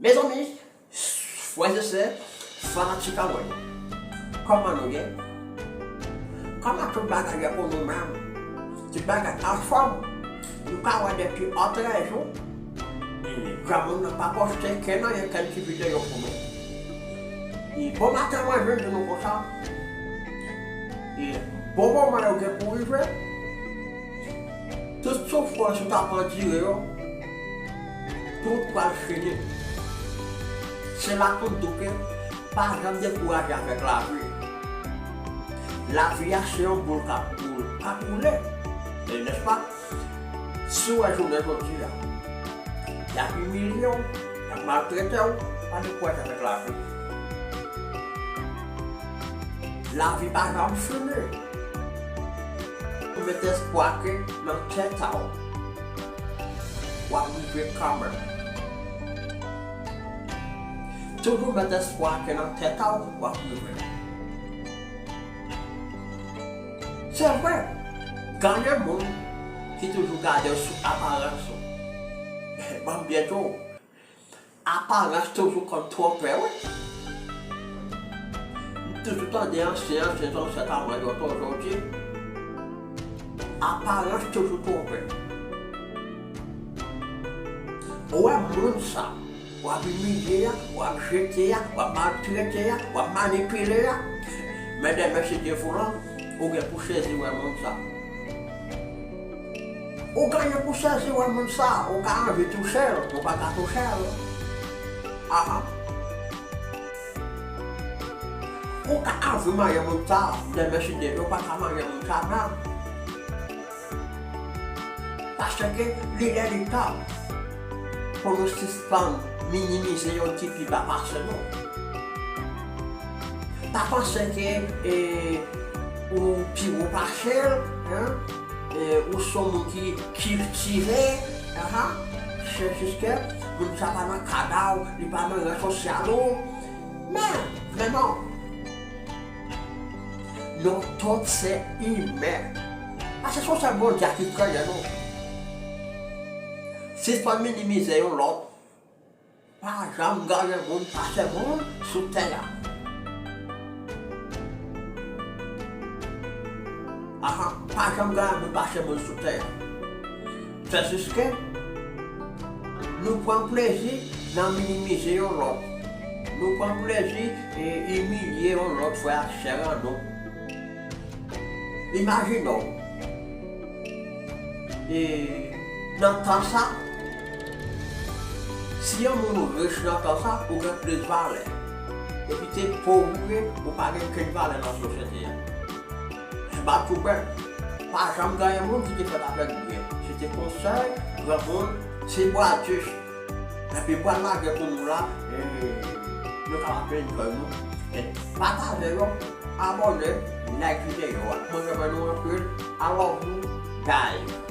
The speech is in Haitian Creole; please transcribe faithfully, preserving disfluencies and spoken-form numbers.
Mezanmi, frè e sè, fanatik a mwen yo, kòman nou ye? Kòman tout bagay ye pou nou menm? Tout bagay anfòm? Nou ka wè depi an trè jou, granmoun nan pa poste kenn anyen, kenn ti videyo pou nou. E bon maten mwen vin di nou konsa, e bon moman yo gen pou rive. Tout soufrans ou t ap andire yo, tout pral fini. Se la pou n di w ke pa janm dekouraje avèk lavi. Lavi a se yon boul k ap boul, k ap boule. E nèspa, si w wè jounen jodi a, y ap imilye w, y ap maltrete w, pa dekouraje avèk lavi. Lavi pa janm fini. Ou met espwa ke nan tèt a w, w ap rive kanmenm. Toujou met espwa ke nan tèt a w, w ap rive. Se vre, gen anyen moun ki toujou gade w sou aparans ou. Ban m byen di w, aparans toujou konn twonpe, wi. M toujou tande ansyen, ansyen zansèt a mwen yo toujou di, aparans toujou twonpe. Ou wè moun sa, w ap imilye a, w ap jete a, w ap maltrete a, w ap manipile a, men demen si Dye vle, ou gen pou sezi wè moun sa. Ou genyen pou sezi wè moun sa, ou ka anvi touche l, men w pa ka touche l. Aha. Ou ka anvi manyen moun sa, demen si Dye vle, ou pa ka manyen moun sa menm. Paske li lè li tan pou nou sispann minimize yon ki pi ba pase nou. Pa panse ke, e, ou pi wo pase l, en, e, ou se yon moun ki kiltive, aha, se jis ke moun sa pa nan kad a w, li pa nan ran sosyal ou. Men, men non. Nou tout se imen. Paske se yon sèl Bondye ki kreye nou. Sispann minimize yon lòt. Pa janm genyen moun pase moun sou tè a. Aha, pa janm genyen moun pase moun sou tè a. Se jis ke nou pran plezi nan minimize yon lòt. Nou pran plezi e imilye yon lòt frè ak sè an nou. Imajine w, e, nan tan sa, si yon moun rich nan tan sa, ou gen plis valè. Epi te pov ou ye, ou pa gen kenn valè nan sosyete a. M ap tou bèl, pa janm genyen moun ki te fèt avèk byen. Se te konsèy granmoun, se bwa jis. Epi m pral lage pou nou la, e, nou kapab enjoy nou. E, pataje yo, abòne, like videyo a. Mwen renmen nou anpil. I love you guys.